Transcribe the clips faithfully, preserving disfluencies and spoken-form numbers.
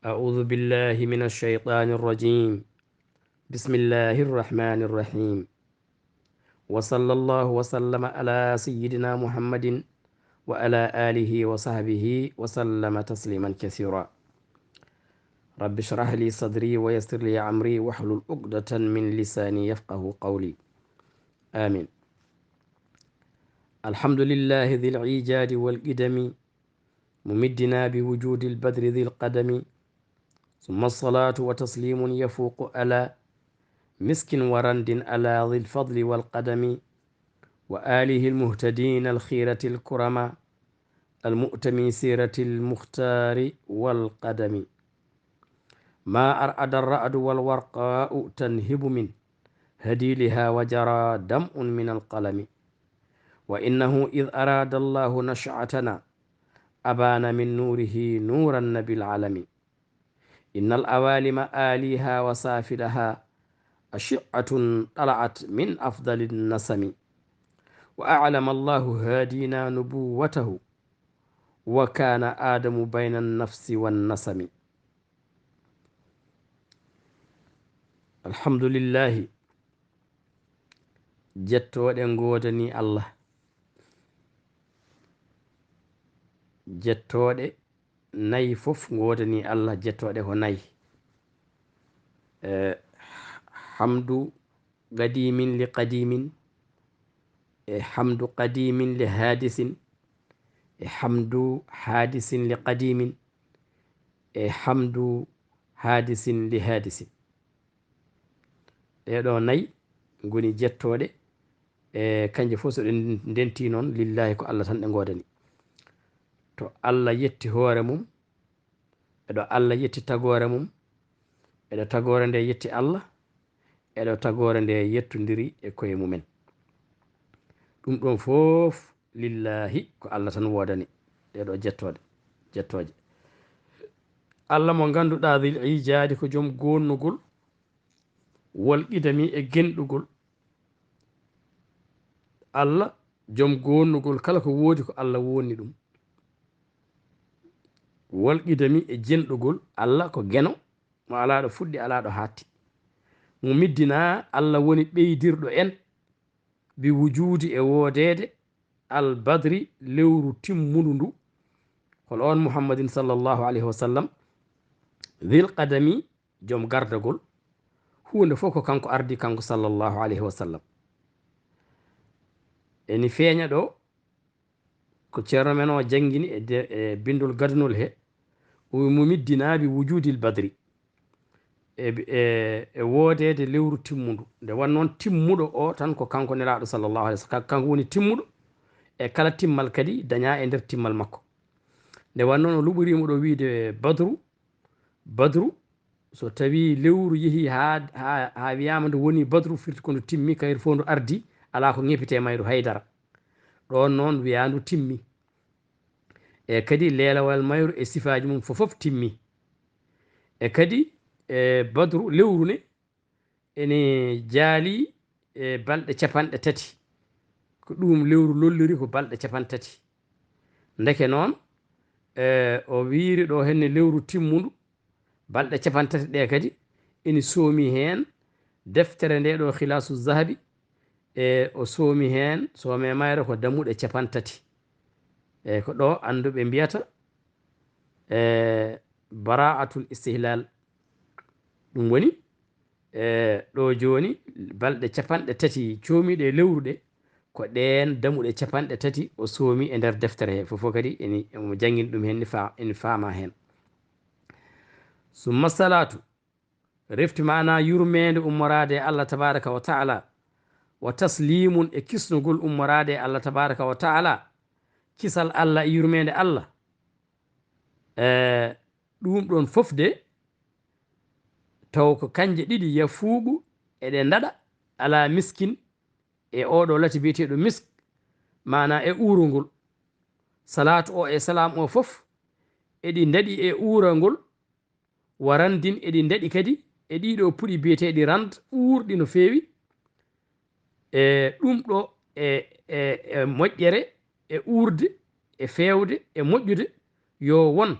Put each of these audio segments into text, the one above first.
أعوذ بالله من الشيطان الرجيم. بسم الله الرحمن الرحيم. وصلى الله وسلم على سيدنا محمد وعلى آله وصحبه وسلم تسليما كثيرا. رب اشرح لي صدري ويسر لي أمري واحلل عقدة من لساني يفقه قولي. آمين. الحمد لله ذي العجاد والقدم، ممدنا بوجود البدر ذي القدم، ثم الصلاة وتسليم يفوق على مسك ورند على ذي الفضل والقدم، وآله المهتدين الخيرة الكرماء، المؤتمي سيرة المختار والقدم. ما أرعد الرعد والورقاء تنهب من هديلها وجرى دمع من القلم. وإنه إذ أراد الله نشأتنا أبان من نوره نور النبي العالم. إن العوالم آليها وسافلها أشعة طلعت من أفضل النسم. وأعلم الله هادينا نبوته وكان آدم بين النفس والنسم. الحمد لله. Jettooɗe ngoodani Allah. Jettooɗe nayi fof ngoodani Allah. Jettooɗe ko nayi. Eh, hamdu qadimin li qadimin, e hamdu qadimin li haadisin, e hamdu haadisin li qadimin, e hamdu haadisin li haadisin. Ɗee ɗoo nayi ngoni jettooɗe, e kanje fof so ɗe ndenti noon, lillaahi ko Allah tan ɗe ngoodani. To Allah yetti hoore mum, eɗo Allah yetti tagoore mum, eɗo tagoore nde yetti Allah, eɗo tagoore nde yettondiri e koye mumen. Ɗum ɗoon fof lillaahi ko Allah tan woodani ɗee ɗoo jettooɗe, jettooje. Allah mo ngannduɗaa dil ijaadi ko joom goonnugol, wal qidami e genɗugol. Allah joom goonnugol, kala ko woodi ko Allah wonni ɗum. Wal qidami e genɗugol, Allah ko geno, mo alaa ɗo fuɗɗi, alaa ɗo haatti. Mo middinaa, Allah woni ɓeydirɗo en, bi wujuudi e woodeede, al badri, lewru timmundu ndu. Hol on Muhammadin sallallahu alayhi wa sallam, dil qadami, joom gardagol. Huunde fof ko kanko ardi, kanko sallallahu alayhi wa sallam. Eni feeña ɗo, ko ceerno men o janngini e de-, e binndol gadunol he, o wi mo middinaa bi wujuudil badri. E, e, e woodeede lewru timmundu. Nde won noon timmuɗo o tan ko kanko Nelaaɗo sallallahu alayhi wa sallam. Kan-, kanko woni timmuɗo. E kala timmal kadi dañaa e nder timmal makko. Nde won noon o luɓoriima ɗo wiyde badru, badru, so tawii lewru yehii haa, haa, haa wiyaama nde woni badru, firti ko ndu timmi, kayru fof ndu ardi, alaa ko ŋepitee mayru haydara. Ɗoon noon wiyaa ndu timmi. E kadi leelawal mayru e sifaaji mum fof, fof timmi. E kadi, e badru, lewru ne, ene jaali e balɗe capanɗe tati. Ko ɗum lewru lolliri ko balɗe capanɗe tati. Ndeke noon, e, o wiiri ɗo henne lewru timmundu, balɗe capanɗe tati ɗe kadi ene soomi heen deftere nde ɗo Khilaasu Zahabi, e, o soomi heen, soome mayre ko dammuɗe capanɗe tati. E, ko ɗo annduɓe mbiyata, e, bara'atul istihlal. Ɗum woni, e, ɗo jooni, balɗe capanɗe tati coomiiɗe e lewru ɗe, ko ɗeen dammuɗe capanɗe tati o soomi e nder deftere he. Fof fof kadi ene, omo janngini ɗum heen, ni fa-, ene faama heen. Summa salaatu, refti maana yurmeende ummoraade e Allah tabaraka wa ta'ala, wa taslimun e kisnugol ummoraade e Allah tabaraka wa ta'ala, kisal Allah e yurmeende Allah. E, ɗum ɗoon fof de, taw ko kanje ɗiɗi yafuuɓu eɗe ndaɗa ala miskin e oɗo lati biyeteeɗo misk, maana e uurongol. Salaatu o e salaam o fof eɗi ndaɗi e uurangol, wa randin eɗi ndaɗi kadi e ɗiɗo puɗi biyeteeɗi rand uurɗi no feewi. E ɗum ɗo e, e, e moƴƴere, e uurde, e feewde, e moƴƴude, yo won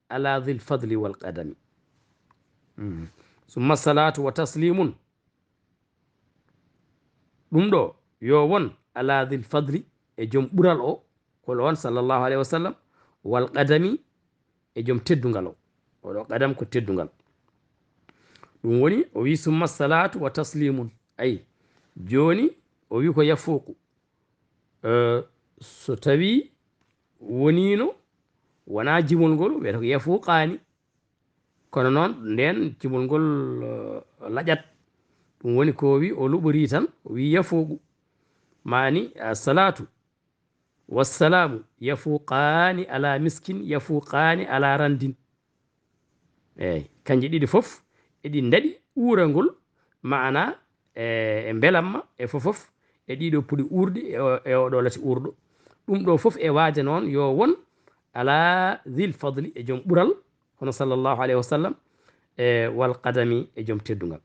ala dhil fadli wal qadami. Mhm. Summa salatu wa taslimun. Ɗum ɗo yo won ala dhil fadli, e joom ɓural o, ko on sallallahu alayhi wa sallam, wal qadami, e joom teddungal o. Oɗo qadam ko teddungal. Ɗum woni o wi summa salatu wa taslimun. Ay, joni o wi ko yafuqu. Eh, so tawi wonino wona jimol ngol wiyata ko yafuqani. Kono noon nden jimol ngol, eh, laƴat. Ɗum woni ko wi o luɓori tan, o wi yafuqu. Mani, eh, salatu wassalamu yafuqani ala miskin, yafuqani ala randin. Eyyi, kanji ɗiɗi fof eɗi ndaɗi uurangol, maana e, e mbelamma, e fof fof e ɗiɗo puɗi uurɗi, e o-, e oɗo lati uurɗo. Ɗum ɗo fof e waaja noon yo won ala dhil fadli, e joom ɓural, hono sallallahu alayhi wa sallam, e wal qadami, e joom teddungal.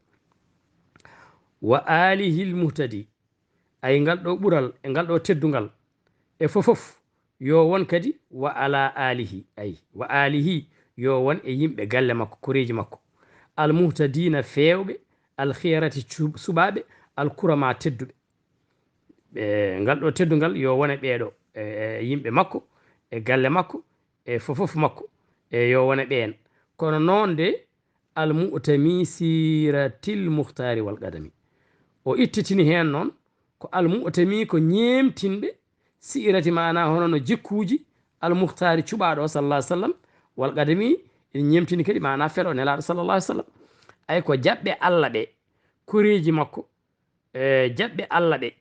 Wa alihil muhtadi, ay ngal ɗo ɓural, e ngal ɗo teddungal, e fof fof yo won kadi wa ala alihi, ay wa alihi, yo won e yimɓe galle makko, koreeji makko, al muhtadina feewɓe, al khiyarati cu-, suɓaaɓe, al kurama tedduɓe. Ɓe, ngal ɗo teddungal yo won e ɓeeɗo, e, e yimɓe makko, e galle makko, e fof fof makko, e yo won e ɓeen. Kono noon de, al mu'tami siratil muhtari wal qadami. O ittitini heen noon ko al mu'tami ko ñeemtinɓe sirati, maana hono no jikkuuji al muhtari cuɓaaɗo o sallallahu alaihi wasallam, wal qadami ina ñeemtini kadi maana felo nelaaɗo sallallahu alaihi wasallam. Ay ko jaɓɓe Allah ɓe, koreeji makko, e jaɓɓe Allah ɓe,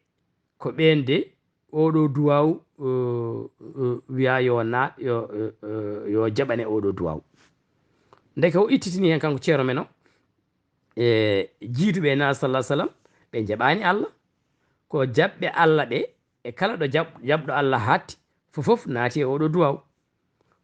ko ɓeen de oɗo duwaaw, eh, eh, wiya yo na-, yo, eh, eh, yo jaɓane oɗo duwaaw. Ndeke o ittitini heen kanko ceerno men o, e jiiduɓe e Nelaaɗo sallallahu alaihi wasallam, ɓe jaɓaani Allah. Ko jaɓɓe Allah ɓe, e kala ɗo jaɓ-, jaɓɗo Allah hatti, fof fof naati e oɗo duwaaw.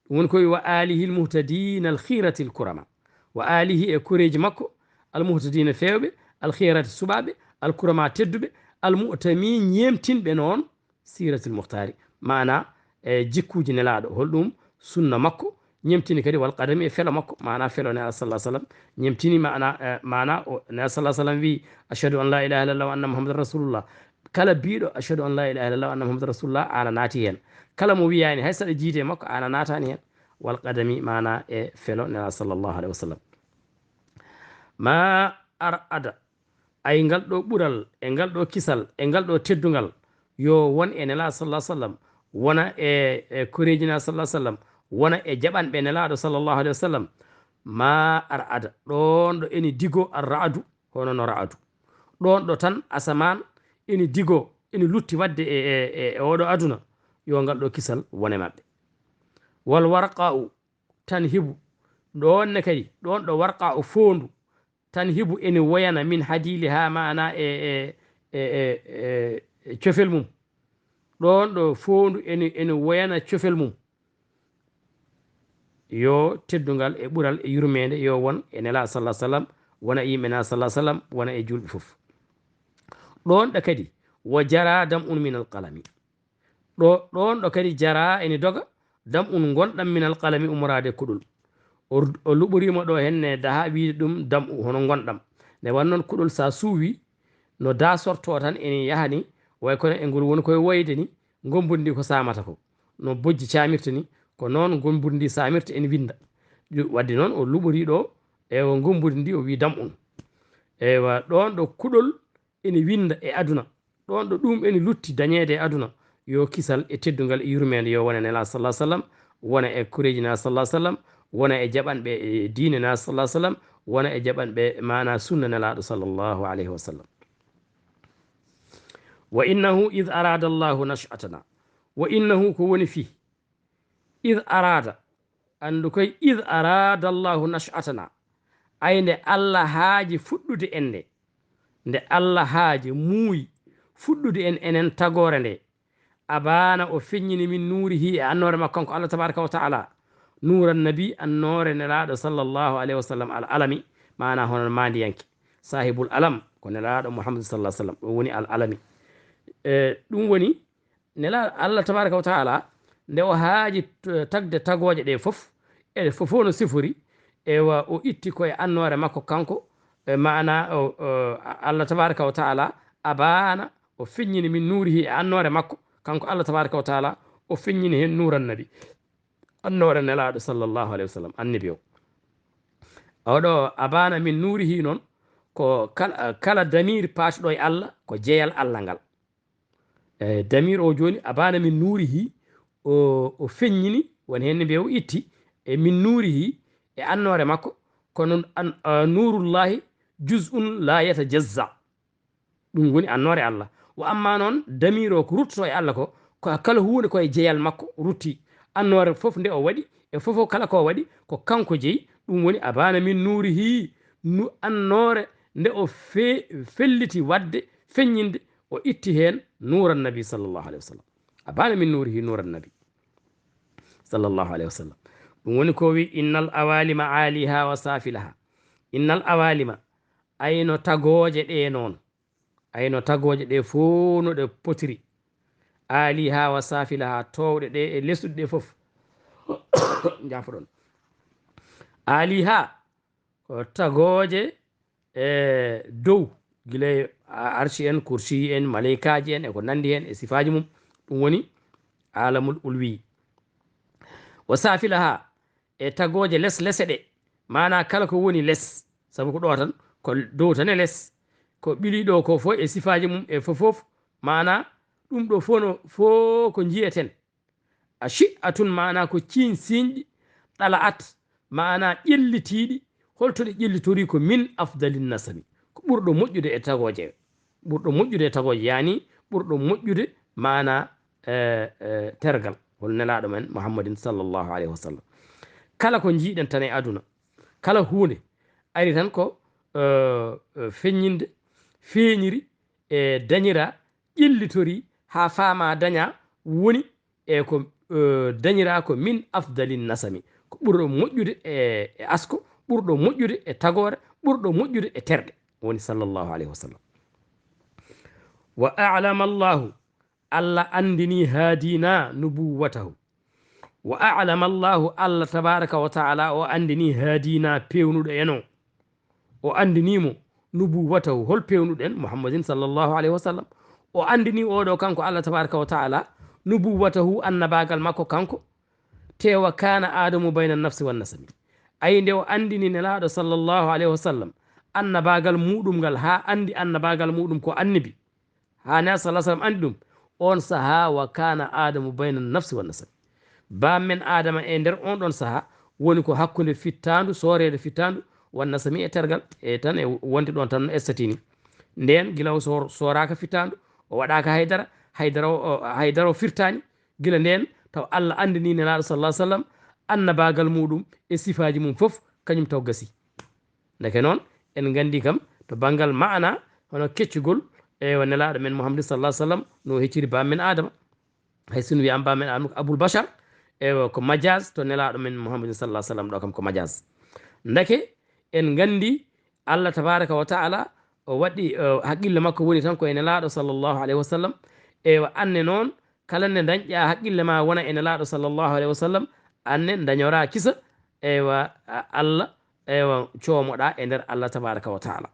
Ɗum woni ko wi wa alihil muhtadina al khiratil kurama. Wa alihi, e koreeji makko, al muhtadina feewɓe, al khirati suɓaaɓe, al kurama tedduɓe, al mu'tami ñeemtinɓe noon siratil muhtari. Maana, e jikkuuji nelaaɗo, holɗum sunna makko, ñeemtini kadi wal qadami e felo makko, maana felo nelaaɗo sallallahu alaihi wasallam, ñeemtini maana, e, maana o nelaaɗo sallallahu alaihi wasallam wi, ashhadu an la ilaha illallah wa anna muhammadan rasulullah. Kala biiɗo ashhadu an la ilaha illallah wa anna muhammadan rasulullah, aan a naati heen. Kala mo wiyaani hay saɗa jiide makko, aan a naataani heen. Wal qadami, maana e felo nelaaɗo sallallahu alaihi wasallam. Ma ar'ada, ay ngal ɗo ɓural, e ngal ɗo kisal, e ngal ɗo teddungal, yo won e nelaaɗo sallallahu alaihi wasallam, wona e, e koreeji nelaaɗo sallallahu alaihi wasallam, wona e jaɓanɓe nelaaɗo sallallahu alaihi wasallam. Ma ar'ada, ɗoon ɗo eni digo ar ra'adu, hono no ra'adu. Ɗoon ɗo tan asamaan eni digo, eni lutti waɗde e, e, e, e oɗo aduna, yo ngal ɗo kisal wone maɓɓe. Wal warqa'u tan hibu, ɗoon ne kadi, ɗoon ɗo warqa'u foondu, tan hibu ene woyana min hadili ha maana e, e, e, e, e, e cofel mum. Ɗoon ɗo foondu ene, ene woyana cofel mum. Yo teddungal e ɓural e yurmeende yo won e Nelaaɗo sallallahu alaihi wasallam, wona e yimɓe Nelaaɗo sallallahu alaihi wasallam, wona e julɓe fof. Ɗoon ɗo kadi, wa jara dam'un min al qalami. Ɗo, ɗoon ɗo kadi jara ene doga, dam'un ngonɗam min al qalami ummoraade e kuɗol. O, o luɓoriima ɗo henne daha wiide ɗum dam'u hono ngonɗam. Nde wano noon kuɗol sa suuwi, no da sorto tan ene yaha ni, way kono e ngol woni koye woyde ni, ngombudi ndi ko samata ko. No bojji camirta ni, ko noon ngombudi ndi samirta ene winda. Ɗum wadde noon o luɓori ɗo, ewa ngombudi ndi o wi dam'un. Ewa ɗoon ɗo kuɗol ene winda e aduna. Ɗoon ɗo ɗum ene lutti dañeede e aduna. Yo kisal e teddungal e yurmeende yo wona Nelaaɗo sallallahu alaihi wasallam, wona e koreeji Nelaaɗo sallallahu alaihi wasallam, wona e jaɓanɓe e diine Nelaaɗo sallallahu alaihi wasallam, wona e jaɓanɓe maana sunna Nelaaɗo sallallahu alaihi wasallam. Wa innahu idh arada Allahu nash'atana. Wa innahu ko woni fii. Idh arada. Anndu koy, idh arada Allahu nash'atana. Ay nde Allah haaji fuɗɗude en nde. Nde Allah haaji muuyi fuɗɗude en enen tagoore nde. Abana o feññini min nuurihi e annoore makko kanko Allah tabaraka wa ta'ala. Nuuran nabi annoore Nelaaɗo sallallahu alaihi wasallam al alami. Maana hono maandiyanke. Sahibul alam ko Nelaaɗo Muhammad sallallahu alaihi wasallam. Ɗum woni al alami. E, ɗum woni Nelaaɗo Allah tabaraka wa ta'ala nde o haaji t-, tagde tagooje ɗe fof. e fof fof no sifori, ewa, o itti ko e annoore makko kanko, e maana o, o, Allah tabaraka wa taala abana, o feññini min nuurihi e annoore makko kanko Allah tabaraka wa taala, o feññini heen nuuran nabi, annoore nelaaɗo sallallahu alayhi wa sallam, annabi o. Oɗo abana min nuurihi noon ko kala, kala damir paatuɗo e Allah ko jeyal Allah ngal. E damir o jooni abana min nuurihi, o, o feññini, won heen mbiya o itti e min nuurihi e annoore makko, kono an, a, nuurullahi juz'un la yatajazza. Ɗum woni annoore Allah. Wa amma noon damir o ko ruttoto e Allah ko, ko kala huunde ko e jeyal makko rutti. Annoore fof nde o waɗi, e fof kala ko o waɗi, ko kanko jeyi. Ɗum woni abana min nuurihi, nu annoore nde o fe-, felliti waɗde, feññinde, o itti heen nuuran nabi sallallahu alayhi wa sallam. Abana min nuurihi nuuran nabi sallallahu alayhi wa sallam. Ɗum woni ko wi, innal awalima aliha wa safilaha. Innal awalima, ayno tagooje ɗe noon. Ayno tagooje ɗe fof no ɗe potiri. Aliha wa safilaha, toowɗe ɗe e lesɗuɗe ɗe fof. Njafoɗon. Aliha ko tagooje e dow, gila e a-, arshi en, kursi en, maleykaaji en, e ko nanndi heen, e sifaaji mum. Ɗum woni alamul ulwi. Wa safilaha, e tagooje les lese ɗe, maana kala ko woni les, sabu ko ɗo tan, ko dow tan e les, ko ɓili ɗo ko fof e sifaaji mum e fof fof, maana ɗum ɗo fof no, fof ko njiyeten. A shi'atun, maana ko ciiñ siiñɗi, ɗala'at, maana ƴellitiiɗi, holto ɗe ƴellitori ko min afdalin nasami, ko ɓurɗo moƴƴude e tagooje, ɓurɗo moƴƴude e tagooje, yaani ɓurɗo moƴƴude maana, e, e, tergal, hol nelaaɗo men Muhammadin sallallahu alayhi wa sallam. Kala ko njiiɗen tan e aduna, kala huunde ari tan ko, e, e, feññinde, feeñiri, e, dañira, ƴellitori, haa faama daña, woni e ko, e, dañira ko min afdalin nasami, ko ɓurɗo moƴƴude e, e asko, ɓurɗo moƴƴude e tagoore, ɓurɗo moƴƴude e terɗe, woni sallallahu alayhi wa sallam. Wa a'lama Allahu, Allah anndini haadina nubuwwatahu. Wa a'lama Allahu, Allah tabaraka wa taala o anndini haadina, peewnuɗo en o. O anndini mo nubuwwatahu, hol peewnuɗen Muhammadin sallallahu alayhi wa sallam. O anndini oɗo kanko Allah tabaraka wa taala nubuwwatahu, annabaagal makko kanko. Te wa kana Adamu bayna nafsi wan nasami. Ay nde o anndini nelaaɗo sallallahu alayhi wa sallam annabaagal muɗum ngal, haa anndi annabaagal muɗum ko annabi. Haa nelaaɗo sallallahu alayhi wa sallam anndi ɗum, on sahaa wa kana Adamu bayna nafsi wan nasami. Baam men Adama e nder on ɗon sahaa woni ko hakkunde fittaandu, sooreede fittaandu, wan nasami e tergal, e tan e wonde ɗon tan no estati ni. Ndeen gila o soor-, sooraaka fittaandu, o waɗaaka haydara, haydara o, o, haydara o firtaani. Gila ndeen taw Allah anndini nelaaɗo sallallahu alayhi wa sallam annabaagal muɗum e sifaaji mum fof, kañum taw gasi. Ndeke noon, en nganndi kam to banngal maana, hono keccugol, ewa, nelaaɗo men Muhammadin sallallahu alayhi wa sallam no hecciri baam men Adama. Hay sinno wiyaama baam men Adama ko Abul Bashar, ewa, ko majaz to nelaaɗo men Muhammadin sallallahu alayhi wa sallam ɗo kam ko majaz. Ndeke en nganndi Allah tabaraka wa taala o waɗi, eh, haqqille makko woni tan ko e nelaaɗo sallallahu alayhi wa sallam. Ewa, anne noon, kala nde dañƴa haqqille ma wona e nelaaɗo sallallahu alayhi wa sallam, anne dañora kisa, ewa, a-, Allah, ewa, coomoɗa e nder Allah tabaraka wa taala.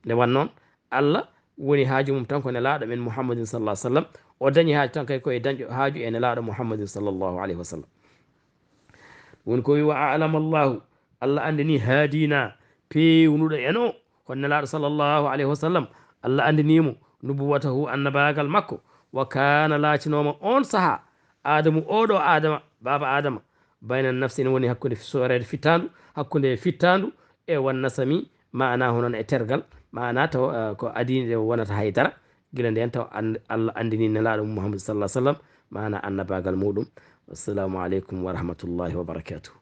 Nde wan noon, Allah woni haaju mum tan ko nelaaɗo men Muhammadin sallallahu alayhi wa sallam. O dañi haaju tan kay ko e dañƴo haaju e nelaaɗo Muhammadin sallallahu alayhi wa sallam. Woni ko wi, wa a'lama Allahu, Allah anndini haadina, peewnuɗo en o, hon nelaaɗo sallallahu alayhi wa sallam, Allah anndini mo nubuwatahu, annabaagal makko, wa kana, laatinooma on sahaa, Adamu, oɗo Adama, baaba Adama, bayna nafsi, ne woni hakkunde sooreede fittaandu, hakkunde fittaandu e wan nasami, maana hono e tergal, maana taw, eh, ko adii nde wonata haydara, gila ndeen taw and-, Allah anndini nelaaɗo mum Muhammad sallallahu alayhi wa sallam, maana annabaagal muɗum. Assalamu aleykum wa rahmatullahi wa barakatuh.